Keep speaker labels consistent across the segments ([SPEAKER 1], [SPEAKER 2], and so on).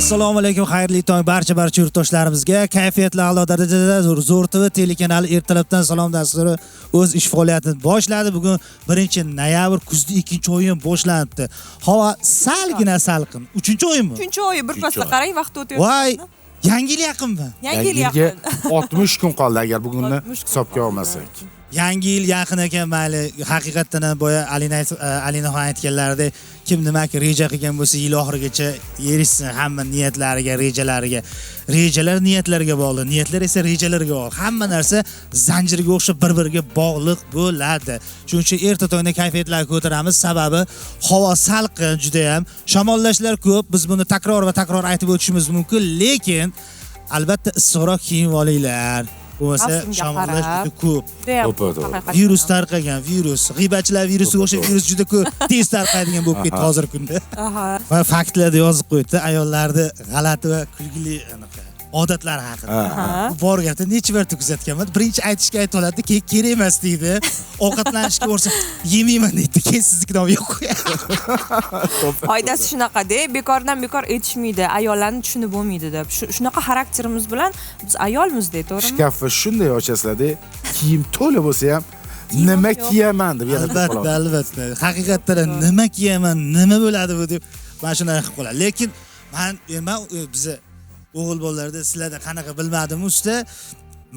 [SPEAKER 1] Assalomu alaykum, xayrli tong barcha yurtdoshlarimizga. Kayfiyatlar a'lo darajada. Zo'r TV telekanali ertalabdan salom dasturi o'z ish faoliyatini boshladi. Bugun 1-noyabr, kuzning 2-oyi ham boshlanibdi. Havo salgina salqin. 3-oymi?
[SPEAKER 2] 3-oyi bir pasda qarang, vaqt o'tyapti.
[SPEAKER 1] Voy, yangi yil yaqinmi?
[SPEAKER 2] Yangi yil yaqin.
[SPEAKER 3] 60 kun qoldi agar bugunni
[SPEAKER 2] 60 kun
[SPEAKER 3] hisobga
[SPEAKER 2] qoldi.
[SPEAKER 3] olmasak.
[SPEAKER 1] Yangi yil yaqin ekan, mayli, haqiqatdan ham boya Alinaxon aytganlaridek, kim nimaki reja qilgan bo'lsa, yil oxirigacha erishsin hamma niyatlariga, rejalariga. Rejalar niyatlarga bog'liq, niyatlar esa rejalarga bog'liq. Hamma narsa zanjirga o'xshab bir-biriga bog'liq bo'ladi. Shuning uchun erta tongda kayfiyatlarni ko'taramiz, sababi havo salqin juda ham, shamollashlar ko'p. Biz buni takror va takror aytib o'tishimiz mumkin, lekin albatta issiqroq kiyim olinglar. Bo'lmasa
[SPEAKER 2] Mavsumga
[SPEAKER 1] shamollash
[SPEAKER 2] qarab.
[SPEAKER 1] juda ko'p.
[SPEAKER 2] Judayam
[SPEAKER 3] To'ppa-to'g'ri.
[SPEAKER 2] haqiqatdan
[SPEAKER 1] Virus
[SPEAKER 2] ham.
[SPEAKER 1] tarqagan, virus. G'iybatchilar virusiga o'xshab virus juda ko'p tez tarqaydigan bo'lib ketdi hozirgi kunda. Va faktlarda yozib qo'yibdi, ayollarni g'alati va kulgili anaqa odatlari haqida. Bu bor gapda necha marta kuzatganman. Birinchi aytishga aytib oladi, keyin kerak emas deydi. Ovqatlanishga borsa yemayman deydi, keyin siznikidan olib yeb qo'yadi.
[SPEAKER 2] Foydasi shunaqada, bekordan bekor aytishmaydi, ayollarni tushunib bo'lmaydi deb. Shunaqa xarakterimiz bilan biz ayolmiz-da, to'g'rimi?
[SPEAKER 3] Shkafni shunday ochasizlarda, kiyim to'la bo'lsa ham nima
[SPEAKER 2] yo'q.
[SPEAKER 3] kiyaman deb yana
[SPEAKER 1] Albatta,
[SPEAKER 3] qoladi.
[SPEAKER 1] albatta. Haqiqatdan ham nima kiyaman, nima bo'ladi bu deb mana shunday qilib qoladi. Lekin men biza o'g'il bolalarda sizlarda qanaqa bilmadim usta,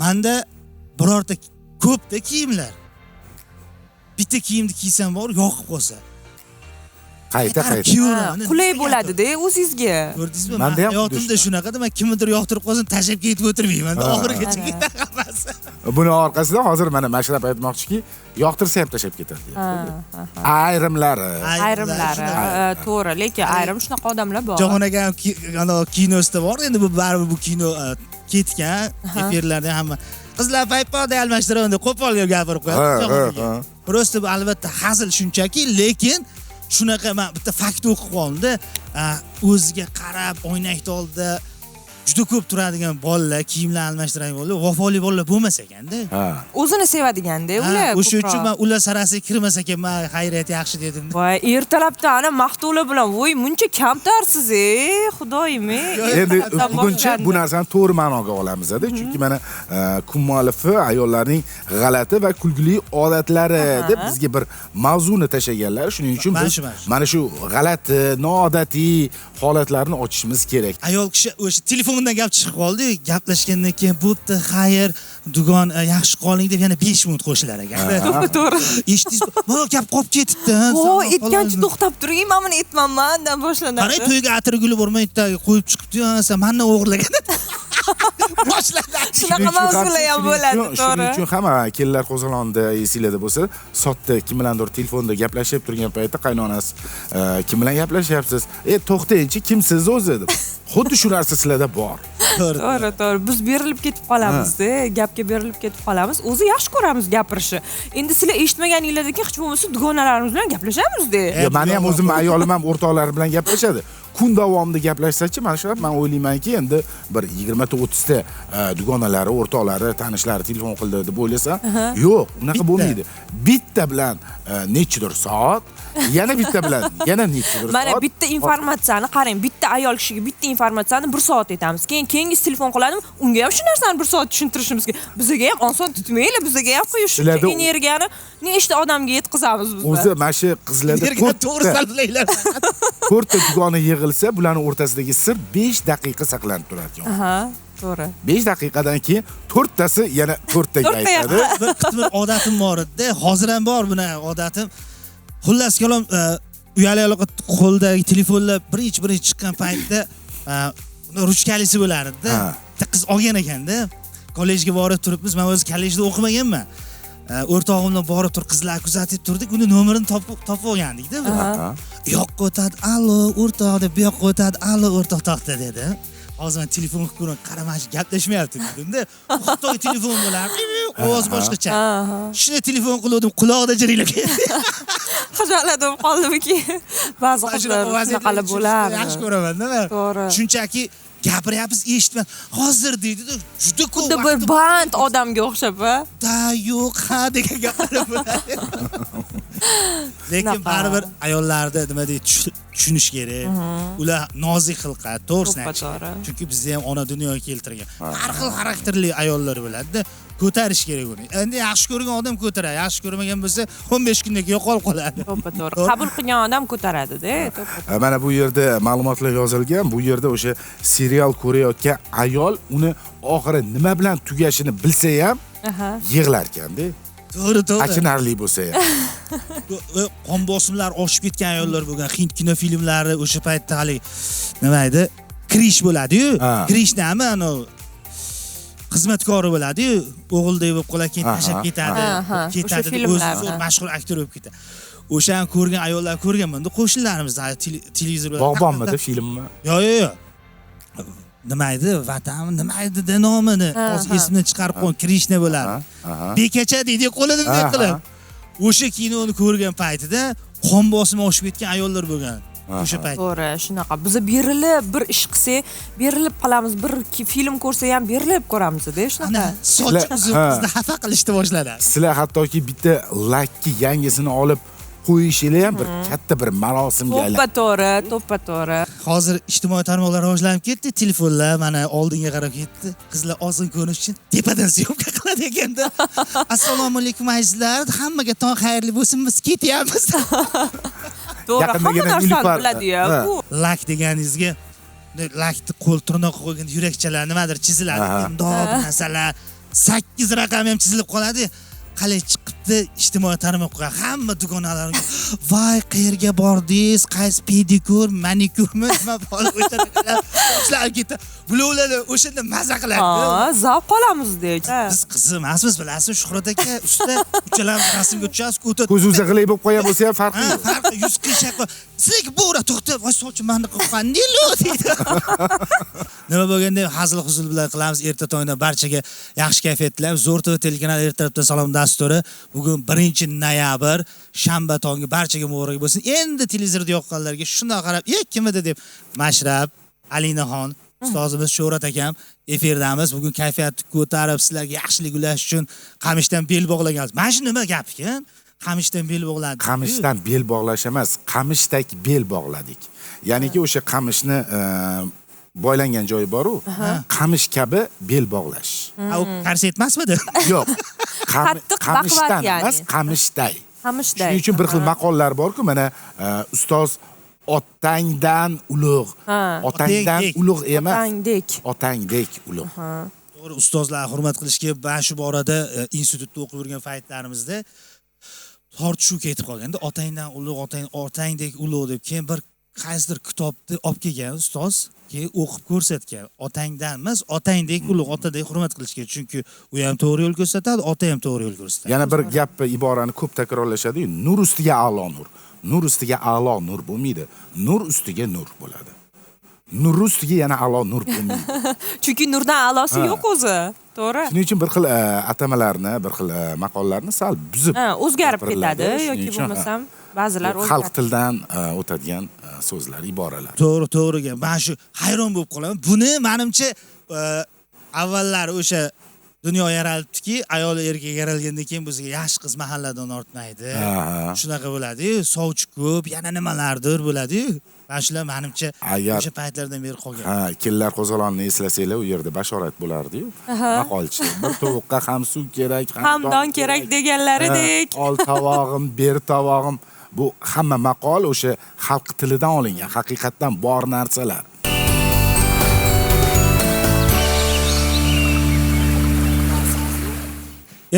[SPEAKER 1] menda birorta ko'pda kiyimlar. Bitta kiyimni kiysam bor, yoqib qolsa.
[SPEAKER 3] Qayta qayta.
[SPEAKER 1] Kiyaveraman.
[SPEAKER 2] Qulay bo'ladi-da o'zingizga.
[SPEAKER 1] Ko'rdingizmi?
[SPEAKER 3] Menda
[SPEAKER 1] Men
[SPEAKER 3] ham xuddi
[SPEAKER 1] hayotimda
[SPEAKER 3] shunaqa.
[SPEAKER 1] shunaqada, men kimnidir yoqtirib qolsam tashlab ketib o'tirmayman. Oxirigacha ketadi hammasi.
[SPEAKER 3] Buni orqasidan hozir mana Mashrab aytmoqchiki, yoqtirsa ham tashlab ketadi deyapti. Ayrimlari.
[SPEAKER 2] Ayrimlari, to'g'ri, lekin ayrim shunaqa odamlar bor.
[SPEAKER 1] Jahon aka ham ana kinosida bor, endi bu baribir bu kino ketgan, efirlarda hamma qizlar paypoqday almashtiraman deb qo'pol gapirib qo'yadi. Jahon aka. Просто bu albatta hazil shunchaki, lekin shunaqa men bitta fakt o'qib qoldim-da, o'ziga qarab oynakni oldida juda ko'p turadigan bolalar, kiyimlar almashtiradigan bolalar, vafoli bolalar bo'lmas ekanda.
[SPEAKER 2] O'zini sevadiganda ular.
[SPEAKER 1] O'sha uchun
[SPEAKER 2] ko'proq.
[SPEAKER 1] men ular sarasiga kirmas ekan, men xayriyat yaxshi dedim.
[SPEAKER 2] Voy, ertalabdan ana maqtovlar bilan, voy, muncha kamtarsiz, xudoyim,
[SPEAKER 3] Endi
[SPEAKER 2] Ertalabdan
[SPEAKER 3] buguncha bu
[SPEAKER 2] boshlandi.
[SPEAKER 3] narsani to'g'ri ma'noga olamizda, chunki mana kun muallifi ayollarning g'alati va kulgili odatlari deb bizga bir mavzuni tashlaganlar. Shuning uchun
[SPEAKER 1] Mana
[SPEAKER 3] biz
[SPEAKER 1] shu, mana shu.
[SPEAKER 3] mana shu g'alati, noodatiy holatlarni ochishimiz kerak.
[SPEAKER 1] Ayol kishi o'sha telefondan gap chiqib qoldi, gaplashgandan keyin bo'pti, xayr, dugon, yaxshi qoling deb yana 5 minut qo'shilar ekan.
[SPEAKER 2] To'g'ri.
[SPEAKER 1] Eshitdingizmi? Mana gap qolib ketibdi.
[SPEAKER 2] O, aytgancha to'xtab turing, men buni aytmanman deb boshlanadi.
[SPEAKER 1] Qarang, to'yga atirguli bormay bitta qo'yib chiqibdi, sen mendan o'g'irlagan. Boshladi.
[SPEAKER 2] Shunaqa mavzular ham bo'ladi,
[SPEAKER 3] Shuning
[SPEAKER 2] to'g'ri.
[SPEAKER 3] uchun hamma kelinlar qo'zg'olonida esinglarda bo'lsa, sotda kim bilandir telefonda gaplashib turgan paytda qaynonasi, kim bilan gaplashyapsiz? To'xtangchi, kimsiz o'zi deb. Xuddi shu narsa sizlarda bor.
[SPEAKER 1] To'g'ri.
[SPEAKER 2] To'g'ri, to'g'ri. Biz berilib ketib qolamiz-da, gapga berilib ketib qolamiz. O'zi yaxshi ko'ramiz gapirishni. Endi sizlar eshitmaganinglardan keyin hech bo'lmasa dugonalarimiz bilan gaplashamiz-da.
[SPEAKER 3] Yo, meni ham o'zim ayolim ham o'rtoqlari bilan gaplashadi. Kun davomida gaplashsa-chi, mana shu men o'ylaymanki, endi bir 20 ta 30 ta dugonalari, o'rtoqlari, tanishlari telefon qildi deb o'ylasa, yo'q, unaqa bo'lmaydi. Bitta bilan nechidir soat, yana bitta bilan yana nechidir
[SPEAKER 2] Mana
[SPEAKER 3] soat.
[SPEAKER 2] bitta informatsiyani qarang, bitta ayol kishiga bitta informatsiyani 1 soat aytamiz. Keyin keyingisi telefon qiladimi, unga ham shu narsani 1 soat tushuntirishimiz kerak. Bizga ham oson tutmanglar, bizga ham qo'yish shuncha
[SPEAKER 3] Sizlarda
[SPEAKER 2] energiyani nechta odamga yetkazamiz biz.
[SPEAKER 3] O'zi mana shu qizlarda
[SPEAKER 1] Energiya to'g'ri sarflanglar.
[SPEAKER 3] to'rtta dugona yig'ilsa, bularning o'rtasidagi sir 5 daqiqa saqlanib turadi.
[SPEAKER 2] Aha, to'g'ri.
[SPEAKER 3] 5 daqiqadan keyin to'rttasi yana to'rttaga
[SPEAKER 2] To'rtta
[SPEAKER 3] aytadi.
[SPEAKER 1] Bir qitmir odatim bor edi-da, hozir ham bor bunaqa odatim. Xullas kalom, uyali aloqa qo'ldagi telefonlar birinchi chiqqan paytda, ruchkalisi bo'lardi-da. Bitta qiz olgan ekanda. Kollejga borib turibmiz, men o'zi kollejda o'qimaganman. O'rtog'im bilan borib turib qizlar kuzatib turdik, uni nomerini topib olgandik-da. U yoqqa o'tadi, allo o'rtoq deb, bu yoqqa o'tadi, allo o'rtoq to'xta dedi. Hozir men telefon qilib ko'raman, qara mana shu gaplashmayapti dedim-da. Xitoy telefon bo'lardi, ovoz boshqacha. Shuni telefon qiluvdim, qulog'ida jiringlab ketdi.
[SPEAKER 2] Xijolat bo'lib qoldimiki? Ba'zi
[SPEAKER 1] Mana
[SPEAKER 2] qizlar
[SPEAKER 1] shunaqa vaziyatlarga
[SPEAKER 2] shunaqalar
[SPEAKER 1] tushishni
[SPEAKER 2] bo'lardi.
[SPEAKER 1] Yaxshi ko'raman-da men.
[SPEAKER 2] To'g'ri.
[SPEAKER 1] Shunchaki gapiryapsiz, eshitman. Hozir deydi-da, juda ko'p
[SPEAKER 2] Xuddi bir
[SPEAKER 1] vaqti
[SPEAKER 2] band odamga o'xshab, ha?
[SPEAKER 1] Da yo'q, ha degan gaplar bo'ladi. Lekin baribir ayollarda nima deydi, tushunish kerak. Ular nozik xilqat, to'g'risini aytish. Chunki bizni ham ona dunyoga keltirgan. Har xil xarakterli ayollar bo'ladi-da, ko'tarish kerak uni. Endi yaxshi ko'rgan odam ko'taradi, yaxshi ko'rmagan bo'lsa 15 kundan keyin yo'qolib qoladi.
[SPEAKER 2] To'ppa-to'g'ri. Qabul qilgan odam ko'taradi-da, to'ppa.
[SPEAKER 3] Mana bu yerda ma'lumotlar yozilgan. Bu yerda o'sha serial ko'rayotgan ayol uni oxiri nima bilan tugashini bilsa ham yig'larkan-da.
[SPEAKER 1] To'g'ri, to'g'ri.
[SPEAKER 3] Achinarli bo'lsa ham.
[SPEAKER 1] Qon bosimlar oshib ketgan ayollar bo'lgan. Hind kinofilmlari o'sha paytda hali nima edi? Krish bo'ladi-yu. Krishnami ana xizmatkori bo'ladi-yu, o'g'ildek bo'lib qoladi, keyin tashlab ketadi, ketadi, o'zi zo'r mashhur aktyor bo'lib ketadi. O'shani ko'rgan ayollar ko'rganman-da, qo'shnilarimizda televizor bilan.
[SPEAKER 3] Bog'bonmidi filmmi?
[SPEAKER 1] Yo'q, yo'q, yo'q. Nima edi? Vatan nima edi nomini? Hozir esimdan chiqarib qo'ydim. Krishna bo'ladi. Bekacha deydi, qo'lini bunday qilib. O'sha kinoni ko'rgan paytida qon bosimi oshib ketgan ayollar bo'lgan. O'sha payt.
[SPEAKER 2] To'g'ri, shunaqa. Biz berilib bir ish qilsak, berilib qolamiz, bir film ko'rsa ham berilib ko'ramiz-da, shunaqa.
[SPEAKER 1] Soch uzun bizni xafa qilishni boshlanadi.
[SPEAKER 3] Sizlar hattoki bitta lakki yangisini olib qo'yishinglar ham bir katta bir marosimga aylanadi.
[SPEAKER 2] To'ppa-to'g'ri, to'ppa-to'g'ri.
[SPEAKER 1] Hozir ijtimoiy tarmoqlar rivojlanib ketdi, telefonlar mana oldinga qarab ketdi. Qizlar ozg'in ko'rinish uchun tepadan syomka qiladi ekanda. Assalomu alaykum azizlar, hammaga tong xayrli bo'lsin, biz ketyapmiz.
[SPEAKER 2] To'g'ri, hamma narsani biladi-ya bu.
[SPEAKER 1] Lak deganingizga lakni qo'l tirnoqqa qo'yganda yurakchalar nimadir chiziladi, bundoq narsalar 8 raqam ham chizilib qoladi. Qalay chiqibdi ijtimoiy tarmoqqa hamma dugonalarga voy qayerga bordingiz, qaysi pedikyur, manikyurmi, nima bo'lib o'shanaqa ishlar ketdi. Bular o'shanda maza qiladi.
[SPEAKER 2] Ha, zavq olamiz-da.
[SPEAKER 1] Biz qiz emasmiz, bilasizmi, Shuhrat aka, usta uchalamiz rasmga tushasiz, o'ta
[SPEAKER 3] ko'z uzag'ilay bo'lib qolgan bo'lsa ham farqi yo'q.
[SPEAKER 1] Farqi yuz qiyshaq. Sizga bo'ra to'xtab, voy sochim meni qilgan, deydi. Nima bo'lganda hazil huzul bilan qilamiz. Erta tongda barchaga yaxshi kayfiyat tilaymiz. Zo'r TV telekanali ertalabdan salom dasturi. Bugun 1-noyabr, shanba tongi barchaga muborak bo'lsin. Endi televizorda yoqqanlarga shunday qarab, kim edi deb Mashrab, Alinaxon, ustozimiz Shuhrat akam efirdamiz. Bugun kayfiyatni ko'tarib, sizlarga yaxshilik ulash uchun qamishdan bel bog'laganmiz. Mana shu nima gap ekan? Qamishdan bel bog'ladik.
[SPEAKER 3] Qamishdan bel bog'lash emas, qamishdak bel bog'ladik. Ya'niki o'sha qamishni boylangan joyi bor-u, qamish kabi bel bog'lash.
[SPEAKER 1] U qarshi etmasmidi?
[SPEAKER 3] Yo'q. Qamishdan emas, qamishday.
[SPEAKER 2] Qamishday.
[SPEAKER 3] Shuning uchun bir xil maqollar bor-ku, mana ustoz otangdan ulug', otangdan ulug' emas,
[SPEAKER 2] otangdek.
[SPEAKER 3] Otangdek ulug'.
[SPEAKER 1] To'g'ri, ustozlar hurmat qilishga mana shu borada institutda o'qib yurgan paytlarimizda tortishuv ketib qolganda, otangdan ulug', otangdek ulug' deb keyin bir qaysidir kitobni olib kelgan ustoz, keyin o'qib ko'rsatgan. Otangdan emas, otangdek ulug', otadek hurmat qilish kerak. Chunki u ham to'g'ri yo'l ko'rsatadi, ota ham to'g'ri yo'l ko'rsatadi.
[SPEAKER 3] Yana bir gapni, iborani ko'p takrorlashadi-yu, nur ustiga a'lo nur. Nur ustiga a'lo nur bo'lmaydi. Nur ustiga nur bo'ladi. Nur ustiga yana a'lo nur bo'lmaydi.
[SPEAKER 2] Chunki nurdan a'losi yo'q o'zi. To'g'ri.
[SPEAKER 3] Shuning uchun bir xil atamalarni, bir xil maqollarni sal buzib
[SPEAKER 2] o'zgarib ketadi yoki bo'lmasam ba'zilar
[SPEAKER 3] xalq tilidan o'tadigan so'zlar, iboralar.
[SPEAKER 1] To'g'ri, to'g'ri gap. Men shu hayron bo'lib qolaman. Buni menimcha avvallari o'sha dunyo yaralibdiki, ayol erkak yaralgandan keyin bizga yaxshi qiz mahalladan ortmaydi. Shunaqa bo'ladi-yu, sovchi ko'p, yana nimalardir bo'ladi-yu. Mana shular menimcha o'sha paytlardan beri qolgan.
[SPEAKER 3] Ha, kelinlar qo'zg'olonini eslasanglar, u yerda bashorat bo'lardi-yu. Maqolchi. Bir tovuqqa ham suv kerak,
[SPEAKER 2] ham don kerak deganlaridek.
[SPEAKER 3] Ol tovog'im, ber tovog'im. Bu hamma maqol o'sha xalq tilidan olingan, haqiqatdan bor narsalar.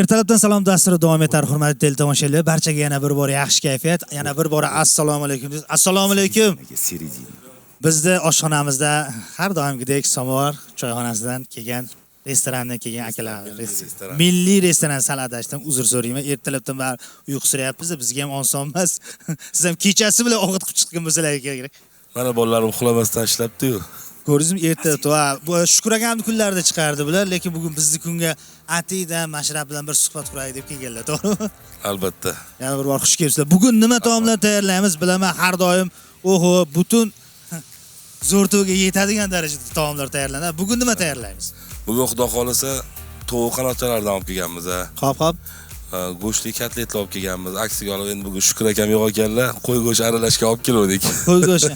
[SPEAKER 1] Ertalabdan salom dasturi davom etar, hurmatli teletomoshabinlar. Barchaga yana bir bor yaxshi kayfiyat, yana bir bor assalomu alaykum. Assalomu alaykum. Bizda oshxonamizda har doimgidek samovar choyxonasidan kelgan, restorandan kelgan akalarimiz. Milliy restoran sal adashdim, uzr so'rayman. Ertalabdan beri uyqusirayapmiz, bizga ham oson emas. Siz ham kechasi bilan ovqat qilib chiqqan bo'lsalar kerak.
[SPEAKER 4] Mana bolalarim uxlamasdan ishlabdi-yu.
[SPEAKER 1] Ko'rdingizmi, erta bu Shukur akamning kunlarida chiqardi bular, lekin bugun bizni kunga atiydan Mashrab bilan bir suhbat quraylik deb kelganlar, to'g'rimi?
[SPEAKER 4] Albatta.
[SPEAKER 1] Yana bir bor xush kelibsizlar. Bugun nima taomlar tayyorlaymiz bilaman, har doim oho, butun zo'rto'ga yetadigan darajada taomlar tayyorlanadi. Bugun nima tayyorlaymiz?
[SPEAKER 4] Bugun Xudo xolasa tovuq qanotchalardan olib kelganmiz.
[SPEAKER 1] Xo'p, xo'p.
[SPEAKER 4] Go'shtli kotletlar olib kelganmiz. Aksiga olib endi bugun Shukur akam yo'q ekanlar, qo'y go'shti aralashga olib keluvdik.
[SPEAKER 1] Qo'y go'shti.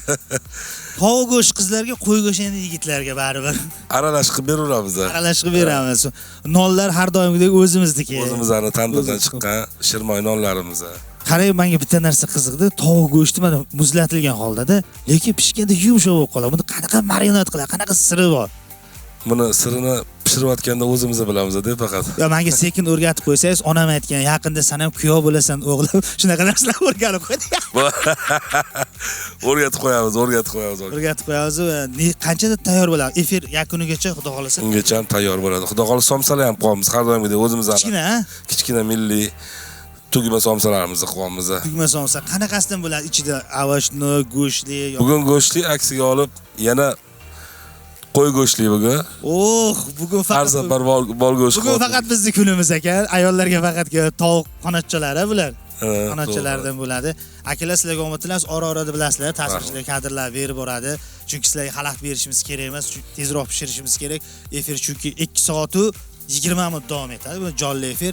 [SPEAKER 1] Tovuq go'shti qizlarga, qo'y go'shti endi yigitlarga baribir.
[SPEAKER 4] Aralash qilib beraveramiz.
[SPEAKER 1] Aralash qilib beramiz. Nonlar har doimgidek o'zimizniki.
[SPEAKER 4] O'zimizni tandirdan chiqqan shirmoy nonlarimiz.
[SPEAKER 1] Qarang, menga bitta narsa qiziqdi. Tovuq go'shti mana muzlatilgan holdada, lekin pishganda yumshoq bo'lib qoladi. Buni qanaqa marinad qiladi? Qanaqa siri bor?
[SPEAKER 4] Buni sirini pishirayotganda o'zimiz bilamiz deb faqat.
[SPEAKER 1] Yo, menga sekin o'rgatib qo'ysangiz, onam aytgan, yaqinda sen ham kuyov bo'lasan o'g'lim. Shunaqa narsalar o'rganib qo'ydi.
[SPEAKER 4] O'rgatib qo'yamiz, o'rgatib qo'yamiz.
[SPEAKER 1] O'rgatib qo'yamiz va qanchada tayyor bo'ladi? Efir yakunigacha xudo xolasa.
[SPEAKER 4] Ungacha ham tayyor bo'ladi. Xudo xolasa somsalar ham qo'yamiz har doimgidek o'zimiz.
[SPEAKER 1] Kichkina, ha?
[SPEAKER 4] Kichkina milliy tugma somsalarimizni qo'yamiz.
[SPEAKER 1] Tugma somsa qanaqasidan bo'ladi? Ichida овощной, go'shtli.
[SPEAKER 4] Bugun go'shtli, aksiga olib yana qo'y go'shtli bugun.
[SPEAKER 1] Oh, bugun
[SPEAKER 4] Har
[SPEAKER 1] faqat
[SPEAKER 4] safar bol go'sht.
[SPEAKER 1] Bugun faqat bizni kunimiz ekan. Ayollarga faqat tovuq qanotchalari bular.
[SPEAKER 4] Qanotchalardan
[SPEAKER 1] qanotchalardan bo'ladi. Akalar, sizlarga omad tilaymiz. Ora-orada bilasizlar, tasvirchilar kadrlar berib boradi. Chunki sizlarga xalaqit berishimiz kerak emas, chunki tezroq pishirishimiz kerak. Efir chunki 2 soat 20 minut davom etadi. Bu jonli efir.